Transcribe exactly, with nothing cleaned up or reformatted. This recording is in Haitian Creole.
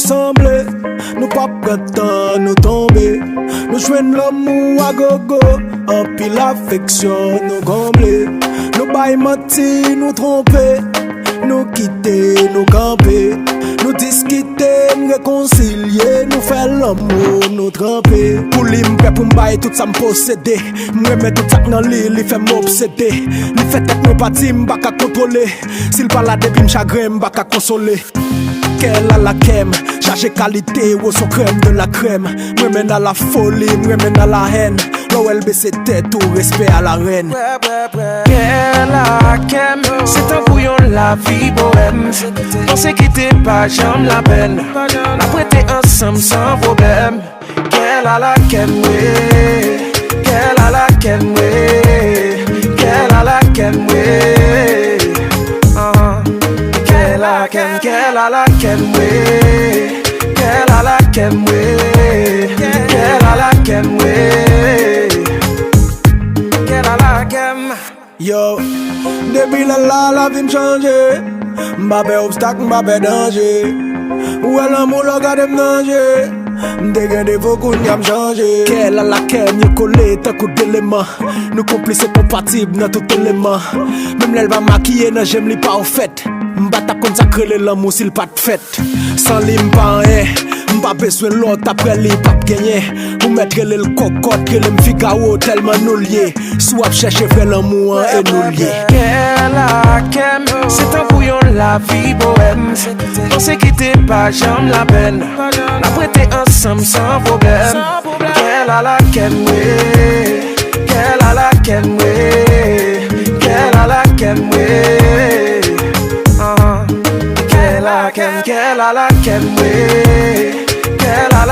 Sanble, nou p ap pran tan, nou tonbe. Nou jwenn lanmou a gogo, anpil afeksyon, nou konble. Nou bay manti, nou twonpe. Nou kite, nou kanpe. Nou diskite, n rekonsilye. Nou fè lanmou, nou tranpe. Pou li, m prè pou m bay tout sa m posede. M renmen tout sa k nan li, li fè m obsede. Li fè tèt mwen pati, m pa ka kontwole. Si l pa la depi m chagren, m pa ka konsole. Kè l a lakè m, chaje kalite, woson krèm de la krèm. M renmen n a la foli, m renmen n a la hèn. Lè w wè l bese tèt ou, respè a la rèn. Kè lakè m, se tankou yon lavi bohèm. Panse kite pa janm lapèn. N ap rete ansanm san pwoblèm. Kè la lakè m, wi. Kè la lakè m, wi. Kè la lakè m, wi. Ah, kè lakè m, kè la lakè m, wi. Kè la lakè m, wi. Kè la lakè m, wi. Kè la lakè m. Yo, depi lè la, lavi m chanje. M pa pè obstak, m pa pè danje. Ou wè lanmou lè w gade m nan je. M te gen defo, kounye a m chanje. Kè la lakè m, yo kole tankou de leman. Nou konplis e konpatib nan tout eleman. Menm lè l pa makiye, nan je m li pafèt. M pa t ap konn sa k rele lanmou si l pa t fèt. San li m pa anyen, m pa bezwen lòt, apre li p ap genyen. Ou mèt rele l kòkòt, rele m Figawo, tèlman nou lye. Si w ap chèche vrè lanmou an, e nou l ye. Kè lakè m, se tankou yon lavi bohèm. Panse kite pa janm lapèn. N ap rete ansanm san pwoblèm. Kè la lakè m, wi. Kè la lakè m, wi. Kè la lakè m, wi. Ah, kè lakè m, kè la lakè m, wi. Kè la la-